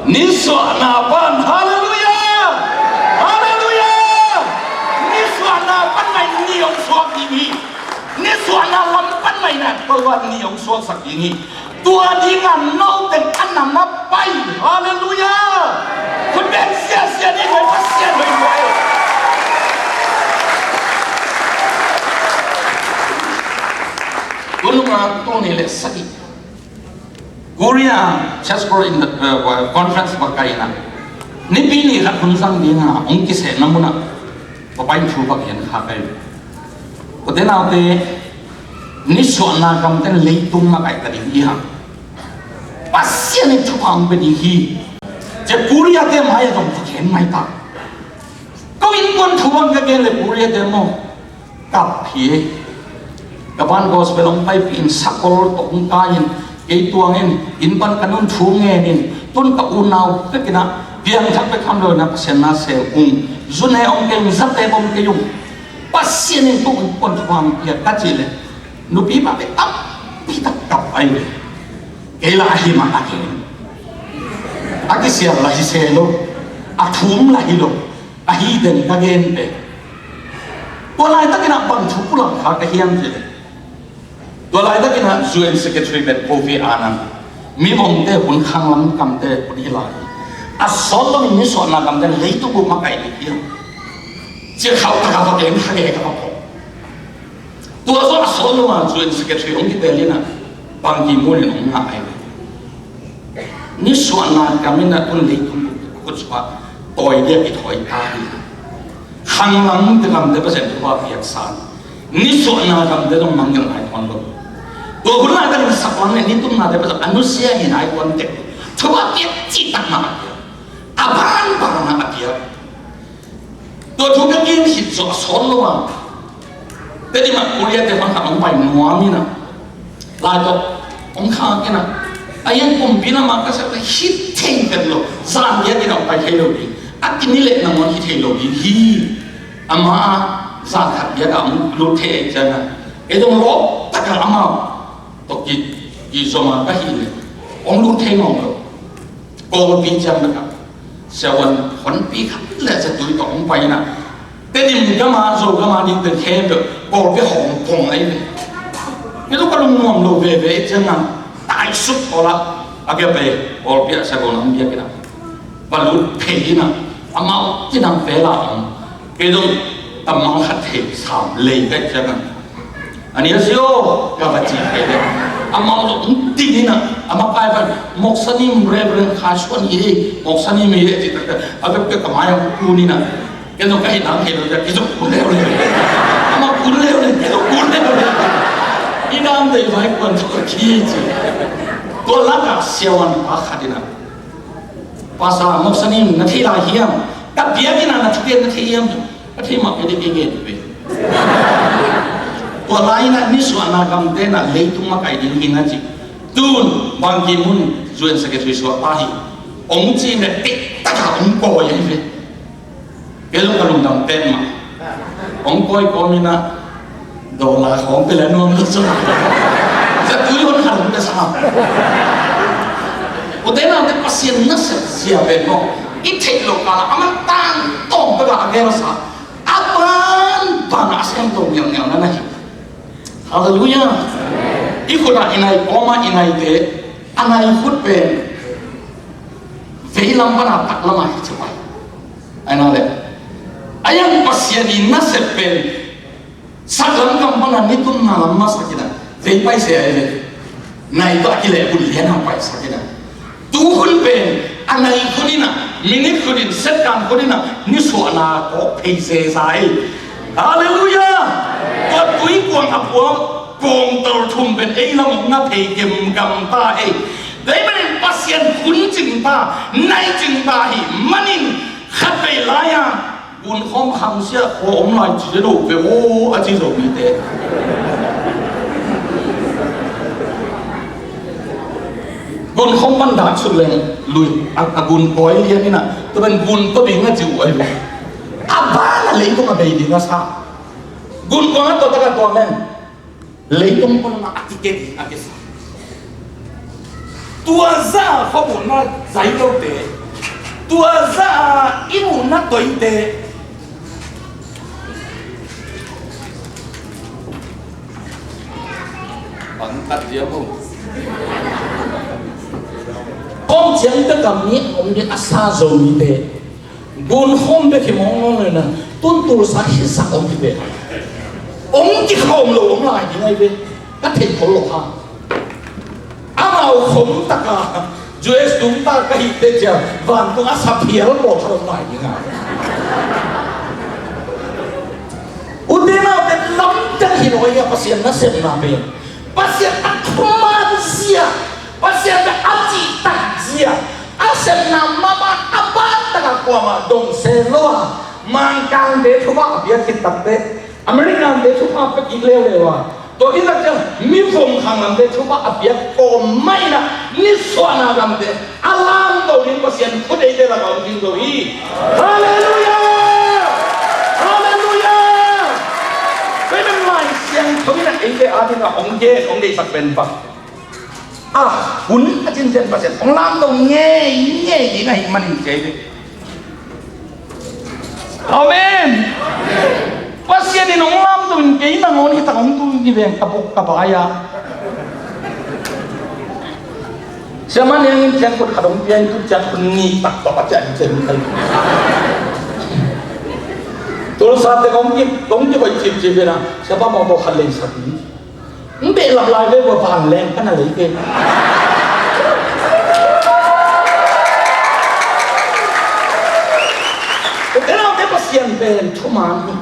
Nisuahna pan. Halleluiah. Halleluiah. Nisuahna pan mah in ni hong suak ding hi. Nisuahna lam pan mah in a, tua ni hong suaksak ding hi. Tua dingah note a nam a pai. Halleluiah. Khut beng siasia ding hi. Pasian hoih hi. Tua nungah tul nih le sagih, Korea Church Board in the, uh, conference va kai in a, nipi nih khat hun zang ding a hong kisehna munah, Topa in thu va gen kha kai. Ute naute, nisuahna gamte in leitung makaih ta ding hi hang. Pasian in thupha hong pia ding hi. Cia Korea te mai-ah zong va gen mai ta. Ko innkuan thu bang ka gen le Korea te maw, kap hi. Ka pan gospel hong paipih in, sakol tawh hong kai in, kei tuang in, inn pan ka nun thu ngen in, tun ka unau bek in a, piangthak bek tham lo in a, Pasian na sem ung. Zu ne om kei ung, zate om kei ung. Pasian in tua kuan thupha piak ka cih leh nupi pa pen tampi tak kap ahi ve. Kei lah ahi mah a gen. A kisial lah hi se lo, a thum lah hi lo, ahi den ka gen pen. Tua laitakin ah bang thu pulak kha ka hiam cih leh, tua laitakin ah U N Secretary pen Kofi Annan, mivomte hun, khanglam gamte hun hi lai hi. A sawt loin nisuahna gamte leitung bup makaih ding hi. Ciah khauh taka va gen kha, kei ka va phawk. Tua zawh a sawt lo a U N Secretary hong kitel in ah, Ban Ki-moon in hong ngah ahi ve. Nisuahna gam in ah tun leitung bup khutsua tawi dia kithawi ta hi. Khanglam te gamte Pasian thupha piaksa, nisuahna gamte zong mangngilh nai tuan lo. Tua hun laitakin saklam le nitumnate Pasian a nusia hi nai tuan tek lo. Thupha piak cihtak mah a piak. A banban a piak. Tua thu ka gen khit zawh a sawt lo a, Tedim ah Korea te hmang khat hong pai nuam in ah, lai tawh hong khak in ah, a hiang kumpi na mah ka sak leh hi thei vet lo, zan biakinn ah hong pai thei lo ding, a tini leh nangawn hi thei lo ding hi. Amah zan khat biakinn ah hong lut thei ahih ciangin ah, ei dong lawp takin amau tawh ki, kizom a ka hih leh hong lut thei ngawng lo. Kawlpi ciang bek ah siavuan honpi khat le zatui tawh hong pai in ah, Tedim gam a, Zogam a ding teng khempeuh Kawlpi hawm pong ahi ve. Kei zong ka lungnuam lo veve ciangin ah, taisuk awl a, a kiang pai Kawlpi ah siavuan hong biakinn ah va lut phei in ah, amau kinang vel a om. Kei zong tamang khat thei sam lei ka hih ciangin ah, "Ani a si aw," ka va ci phei leh, amau zong hong ding in ah, a makai pan, "Moksa Nim, Reverend Khai Suan hi, Moksa Nim hi," a cih taktak a, a vekpi ka mai ah hong kun in ah, kei zong ka hih nang thei lo ciang, kei zong kun leuleu. Amau kun leuleu, kei zong kun leuleu. I dam dei vai kuan tawh ka ci ci. Tua lakah siavuan pa khat in ah, "Pastor, Moksa Nim na thei lai hiam? Ka biakinn ah na thugen na thei hiam?" "Ka thei mah kei ding, kei gen hi ve." Tua lai-in ah nisuahna gamte in ah leitung makaih ding hi na ci. Tun Ban Ki-moon U N Secretary suak ta hi. Hong ci in ah, tek takin hong kawi ahi ve. Kei zong ka lungdam petmah. Hong kawi kawm in ah, dollar khawng pia leh nuam lo zaw. Zatui hong khan hong pia sa. Ute naute, Pasian nasep zia pen maw, i theih loh kal ah a man tangtawng bek a a gelsa, a banban a sem to ngialngial na na hi. Halleluiah. I khut ah i nai kawm ah i naite, a nai khut pen veilam pan a taklam ah hi ci pai. Ahi na leh, a hiang Pasian i nasep pen saklam gam pan a nitumna lam masa khin a, vei pai se ahi ve. Nai tawh a kilehbulh lian a paisak in ah, tu hun pen a nai khun in ah, minute khun in, second khun in ah nisuahna kawk phei zeza hi. Halleluiah. Tua tuikuang a puang pawngtal thum pen ei lam hong na phei gemgam ta hi. Tua ahih manin Pasian khun cing ta, nai cing ta ahih manin khatvei lai-a gunkhawm khangsia khaw om lai ci zen uh ve aw, a ci Zomite. Gunkhawm pan dak suk leng lui a, a gun kawi lian in ah, tua pen gun tua ding a ci uh ahi ve. A ban a leitung a bei ding a sa. Gunkuang a tua tak a tuang leng leitung pan a kikep a kisa. Tua zah a khuamuhna zai lote, tua zah a i muhna toite, bang tat diam uh. Kawm ciang bek a mi om ding a sa Zomite. Gunkhawm bek hi mawng mawng le na, tun tulsa hisak om hi ve. Ong kikhawm lo om lai ding ahi ve. Ka theih khol lo kha. Amau khom taka U S tung ta ka hih teh cia vantung a sa phial bawl kha om lai ding a. Ute naute, lamdang hi lo a, Pasian nasepna pen, Pasian a thuman zia, Pasian a cihtak zia, a sepna mama a ban taka kuamah dong se lo a, Mangkangte thupha a piak khit takteh, Americante thupha pia kik leuleu a, tua khit tak ciang mivom khanglamte thupha a piak kawm mah in ah, nisuahna gamte a lamto ding Pasian khut eite lakah om ding zo hi. Halleluiah! Halleluiah! Tua hi-in ah hong gen, hong deihsak pen bang, a hun a cincian Pasian hong lamto ngeingei ding ahih manin ci hi ve. Amen. Pasian in hong lamto in kei nangawn hi tak hong tu hi veng ka buk ka bai-a. Siamah Niang in ciang khut khat hong pia in tu ciang khut nih tak tawh a ciang ciang kai. Tulsa teng hong ki, hong kihoih cipcip in ah, siapa mawtaw khat leisak in. Hong behlap lai ve, ua vanleng ka na lei ve. Ute naute, Pasian pen thuman hi.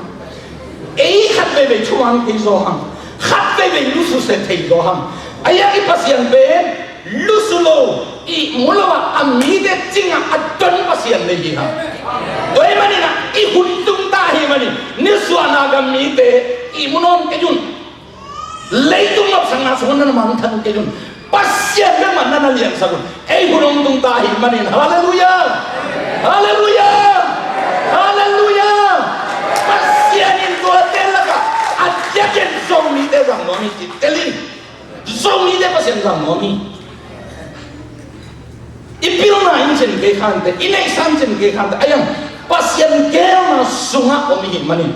Ei khat veivei thuman thei zaw hang, khat veivei lusu se thei zaw hang. Ahi hang i Pasian pen lusu lo, ihmu lo a, a mite cingah a don Pasian nei hi hang. Tua ahih manin ah i hun tung ta ahih manin nisuahna gam mite ihmu nawn kei un. Leitung nopsakna sungah na mangthang kei un. Pasian bek mah na na liansak un. Ei hun hong tung ta ahih manin, halleluiah! Halleluiah! Halleluiah! Pasian in tuate lakah a diakin Zomite zang nuam hi ci tel in. Zomite Pasian zang nuam hi. I pilna in cin kei khante, i neihsa in cin kei khante, ahi hang Pasian geelna sungah om i hih manin,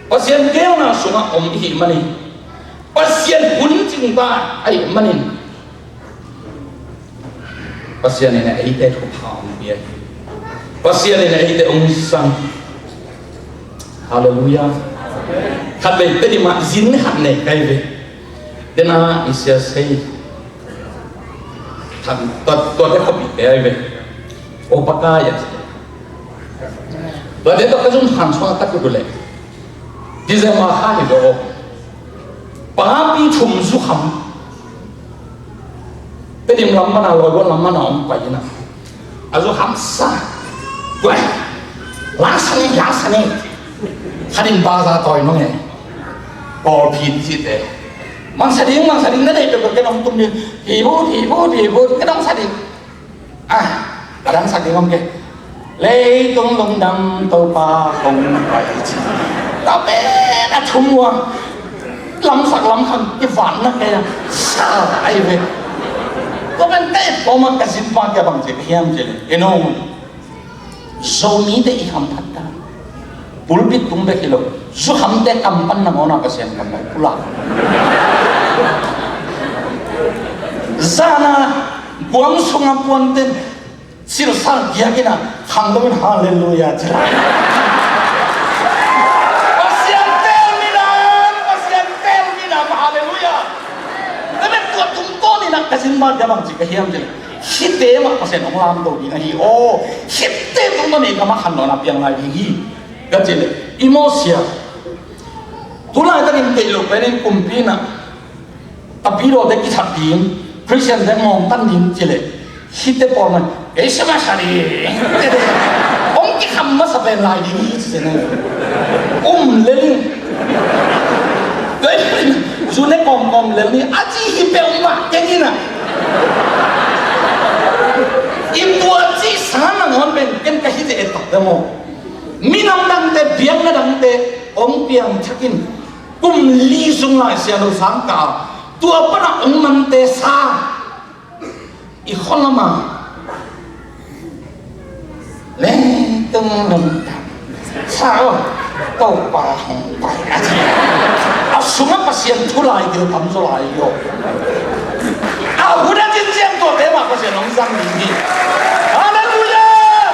Pasian geelna sungah om i hih manin, Pasian hun cing ta ahih manin, Pasian in eite thupha hong pia hi. Pasian in eite hong sang. Halleluiah. Khatvei Tedim ah zin khat nei kai ve. Tena i sia sei. Thang, tua, tuate khuapihte ahi ve. O Pakai a ci. Tuate tawh ka zum khan suang a ka tut uh leh, December kha hi ve aw. Papi thum zukham. Tedim lam mana, Lawibuan lam mana hong pai in ah, a zukham sa. Guai. Laksa ni, laksa ni. Khat in baza tawi nong e. Kawlphin cite. Mangsa ding, mangsa ding, na deih peuhpeuh ken hong tum ding. Hi bu, hi bu, hi bu, ken hong sa ding. Ah, ka dangsak ding om kei. Leitung lungdam Topa hong pai ci. Tua pen a thum uh a, lamsak lamkhang kivanna kei a sa ahi ve. Tua pen ka et pawm a ka zin pa kia bang ci ka hiam ci leh, eno, Zomite i hamphat ta. Pulpit tung bek hi lo, zukhamte kam pan nangawn a Pasian kam lai pulak. Zana buang sunga puanten silsang giak in a khang lo in halleluiah ci lai. Pasian teel minam, Pasian teel minam, halleluiah. Ka bek tua tungtawn in a ka zin bang dia bang ci ka hiam ci leh, hihte mah Pasian hong lamto ding ahi aw. Hihte tungtawn in ka mah khan nawn a piang lai ding hi. Ka ci leh, i mawsia. Tulaitakin kei lo pen in kumpi in a, tapidawte kithat ding, Khristiante ngawngtan ding ci leh, hihte pawl mah, ei sia masa ding. Hong kikham masa pen lai ding hi ci zen. Um lel in. Zu ne kawmkawm lel ni, a ci hi peuhmah keng in a. I tua ci sa nangawn pen ken ka hihte et tak dam aw. Minam dangte, biakna dangte hong piangthak in, kum li sung lai Sia Lo sang ka a, tua pan a hong mante sa, i khualam a, leitung lungdam sa aw, Topa hong pai a ci. A sungah Pasian thu lai dil tam zaw lai hi aw. A hun a cincian tuate mah Pasian hong zang ding hi. Halleluiah!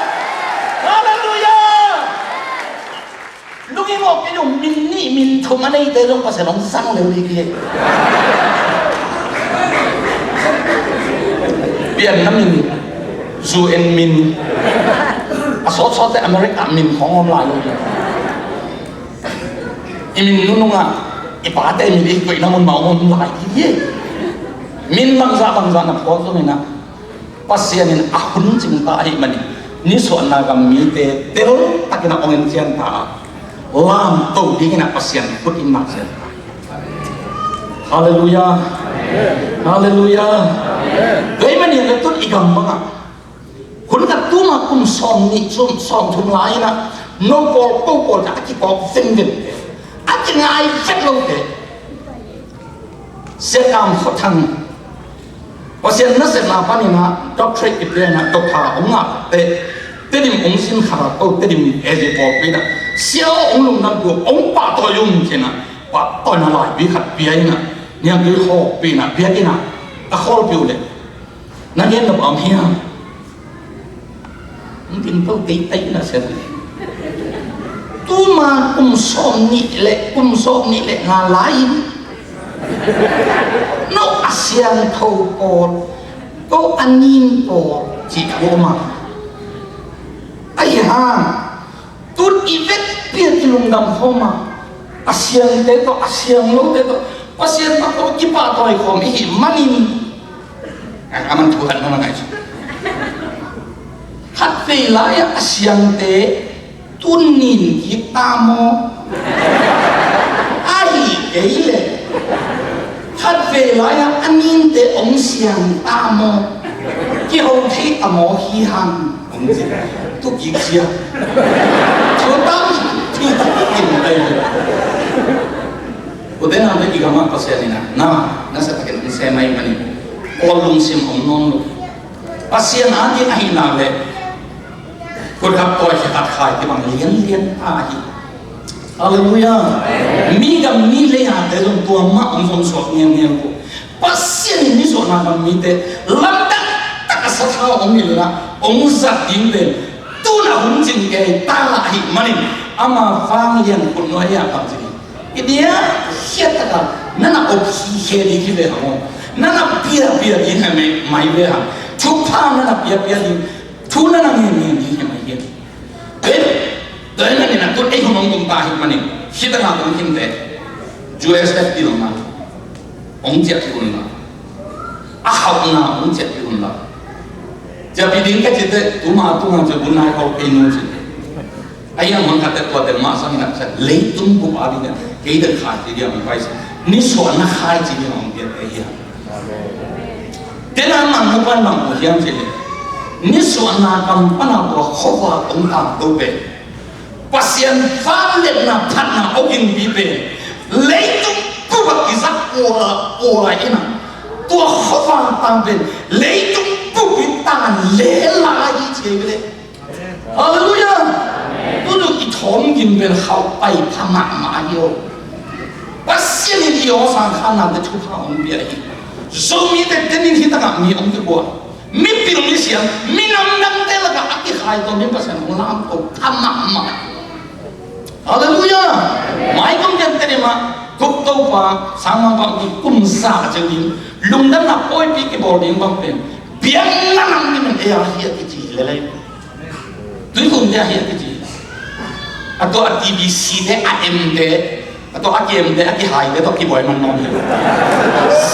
Halleluiah! Lungim aw, kei zong min nih min thum a neite zong Pasian hong zang lel ding hi. Pianna min, U N min, a sawtsawtte America min khawng om lai lo hi. I min nunung ah i pate min i koihna mun mah om lai ding hi. Min bangzah bangzah na phuak zongin ah, Pasian in a hun cing ta ahih manin, nisuahna gam mite teltakin a hong encian ta a, lamto dingin a Pasian khut in mah cian ta. Halleluiah. Halleluiah. Tua ahih manin a tun i gam bangah, hun khat tuma kum sawm nih, sawm, sawm thum lai-in ah, no pawl, ko pawl tawh a kikawk vengveng te, a kingai vet lote, Sia Kam Khua Thang, Pasian nasepna panin ah doctorate kipia in ah doctor hong ngah teh, Tedim hong sin khat ah ko, Tedim A J pawlpi in ah, sia aw, hong lungdam ko, hong pahtawi ung ci-in ah pahtawina laipi khat pia in ah, niangtui hawkpih in ah, biakinn ah a khawlpih uh leh, na gen nop a om hiam? Hong din to teitei na sia. Tuma kum sawm nih le, kum sawm nih le nga lai in, no a siangtho pawl, ko a nin pawl cih ko mah. Ahi hang, tun i vekpi a kilungdam khawm a, a siangte tawh, a sianglote tawh, Pasian tawh ko kipahtawi khawm i hih manin, a, a man thu khat na ngaihsun. Khatvei lai-ah a siangte tun nin kik ta maw? Ahi kei leh, khatvei lai-ah a ninte hong siang ta maw? Kiho thei ta maw hi hang? Hong ci. Tu kik sia. Thu tam, thu tam in dai. Ute naute, i gam ah Pasian in ah, na, na sa takin hong sem ahih manin, Paul lungsim om nawn lo. Pasian a ding ahih nak leh, khut khat tawi, khe khat khai, kibang lianlian ta hi. Halleluiah. Mi gam mi lei-ate zong tua mah hong zong suak ngiangngian uh. Pasian in nisuahna gam mite lamdang tak a sathau hong hilh in ah hong zat ding pen, tu-in a hun cing kei ta ahih manin, ama vanglian khut nuai-ah bang ci ding? I diakdiak tak a na na op khikhe ding hi ve hang aw. Na na piapia ding hi mai, mai ve hang. Thupha na na piapia ding, thu na na ngen ngen ding hi mai hi. Tua ahih manin a, tu ei hun hong tung ta ahih manin, hih tak a tung khinte, U S A pilna hong ciahpih un la, a khauhna hong ciahpih un la. Ciahpih ding ka cih teh, tuma tunga ciah un lai khauh kei nu cih teh. A hiang hong khat teh tua teng mah sang in a, leitung bup a ding a, kei teng khai ci ding a hong pai sa. Nisuahna khai ci ding a hong piak kei hiam? Tua ahih manin bang mu pan bang mu hiam cih leh, nisuahna kam pan a tua khuavak hong tangto pen, Pasian vangliatna phatna awgingpi pen, leitung bup a kizak ua ua in a, tua khuavak tang pen, leitung bup i tan le lai hi ci hi leh. Halleluiah. Tuzong i thawm gin pen khauh pai pha mahmah hi aw. Pasian in i aw sang khanna te thupha hong pia hi. Zomite tenin hih tak a mi hong kikuah, mipil misiam, minam dangte lakah a kikhai tawh mi Pasian hong lamto pha mahmah hi. Halleluiah. Maikum ciang Tedim ah, Cope Topa, sangmang pang ki kum za ciang ding, lungdamna pawipi kibawl ding bang pen, biakna nam ni man ei a hi a kici lelei. Tuiphum te ahi a kici. A tua a T B C te, a M te, a tua a ki-M te, a kihai te tawh kibuai man nuam hi.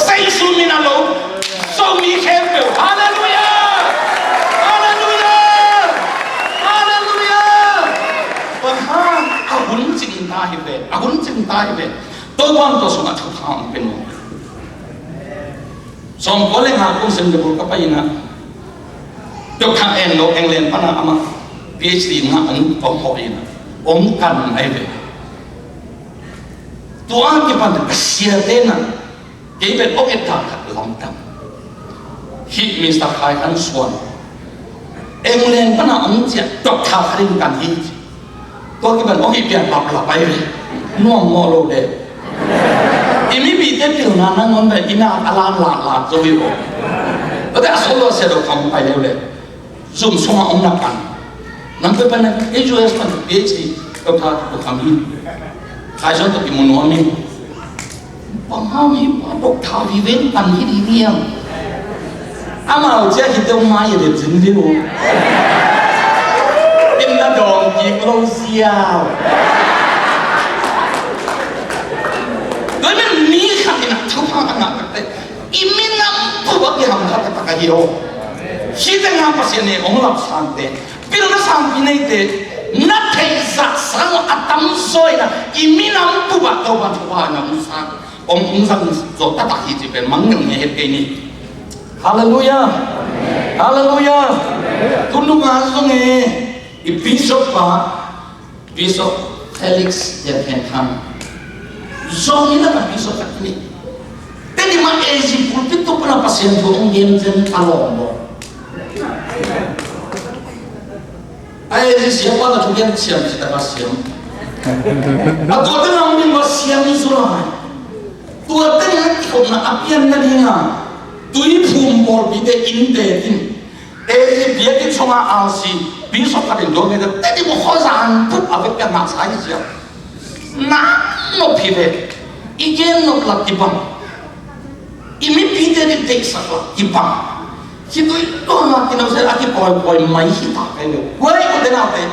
Jesu min a lo, Zomi khempeuh. Halleluiah! Halleluiah! Halleluiah! Bang hang, a hun cing ta hi ve, a hun cing ta hi ve. Topa in tua sungah thupha hong pia nuam. Sawmkua le nga kum Singapore ka pai in a, Doctor Eng lo, England pan a amah P H D ngah hong, hong hawh in a, hong kan ahi ve. Tua kipan a siate in a, kei pen hong et dan khat lamdang. Hih Mister Khai Khan Suan, England pan a hong ciah doctor khat in kan hi. Tua kipan hong hih pian laplap ahi ve. Nuam mawh lo de. I mipite pilna nangawn pen i nak a lan latlat zo hi aw. Tua teh a solo a sia do kham pai leu le. Zum sungah hong na pan. Nang pen pan na, eh, U S pan P H D, doctor tawh kham hi. Khai Suan tawh kimu nuam hi. Bang hang hi pa, doctor vive pan hi ding hiam? Amau ciah hi teh mai a det zing ding uh. In na dawng kik lo ziau. Tua ahih manin mi khat in a thupha a ngah takte, i minam bup a kiham khat taktak ahi aw. Hih teng ah Pasian in hong lapsangte, pilna sangpi neite, na theih zah sang a tamzaw in a, i minam bup ah Topa thupha in a hong sang, hong, hong sang zo taktak hi cih pen mangngilh ngei het kei ni. Halleluiah. Halleluiah. Tu nung a zong e, i bishop pa, Bishop Felix Lian Khen Thang, Zomi lakah bishop khat hi ni. Tedim a Pasian thu hong gen ciang a lawm lo. A AG siapa na thugen siam cih taka siam. A tua teng a hong ding va siam zu lai. Tua teng a kikhopna a pian nadinga Tuiphum pawlpite innte in AG biakinn sunga RC Bishop khat in dawng nge te, teni bu khua zan puk a vek pia ngah sa hi siam. Na nop hi ve. I gen nop lak kibang. I mipite nih deihsak lak kibang. Khitui tuana kinau zel a kipawikawi mai hi ta kei lo. Huai ko te naute,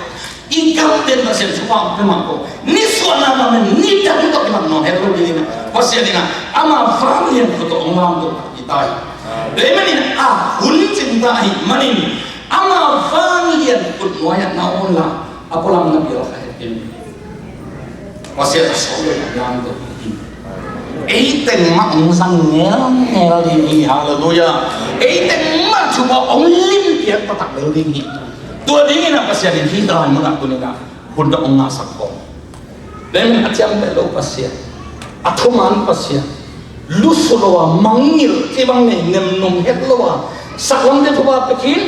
i gam ten Pasian thupha pe mah ko. Nisuahna mah men nidang tawh kimat nawn het lo ding in, Pasian in a, ama vanglian khut tawh hong lamto i ta hi. Tua ahih manin a hun cing ta ahih manin ama vanglian khut nuai-ah na om la, a pualam na pial kha het kei. Pasian a sawt lo in a lamto hi. Ei teng mah hong zang ngelngel ding hi. Halleluiah. Ei teng mah thupha hong limpiak taktak lel ding hi. Tua dingin a Pasian in hih lai munah tuni-in a hun tawh hong ngahsak khawm. Tua ahih manin a ciamteh lo Pasian, a thuman Pasian, lusu lo a, mangngilh cih bang nei nemnum het lo a, saklamte thupha pia khin,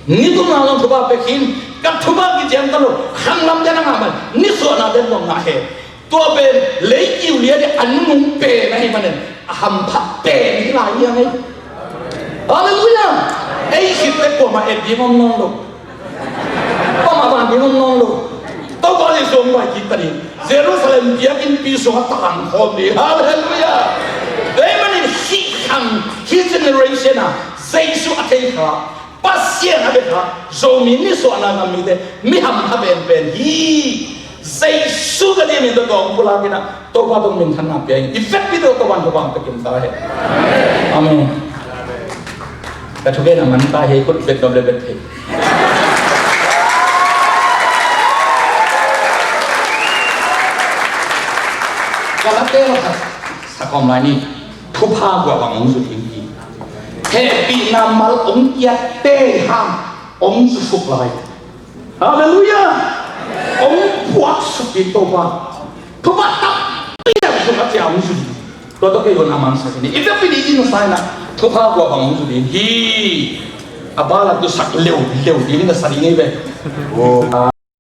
nitumna zong thupha pia khin, ka thupha kiciam ta lo, khanglamte na ngah man, nisuahna den zong ngah hen. Tua pen lei kiu lian in a nunung pen ahih manin a hampha pen hi lai hi hang ei. Halleluiah. Ei khit teh kuamah et ding om nawn lo. Kuamah van ding om nawn lo. Topa Jesu hong pai kik ta ding. Jerusalem biakinnpi sungah tangkhawm ding. Halleluiah. Tua ahih manin hih khang, hih generation ah Jesu a thei kha, Pasian a bia kha, Zomi nisuahna ngah mite mi hampha penpen hi. Jesu ka ding min tawh hong pulak in a, Topa tawh minthanna pia in. I vekpi tawh Topa in thupha pia kim ta hen. Amen. Ka thugen a man ta hi, khut bek dom le bek thei. Ka la tel khat sa khawm lai ni. Thupha kua bang hong zu ding hi. Hehpihna mal hong kiatte hang hong zu suk lai. Halleluiah. Hong puak suk ding Topa. Thupha tampi a suk a cia hong zu ding. Tua tawh kei hong a mangsak ni. I vekpi ding in sa in a, thupha kua bang hong zu ding hi. A bal a tu sak leuleu ding in a sa ding hi ve.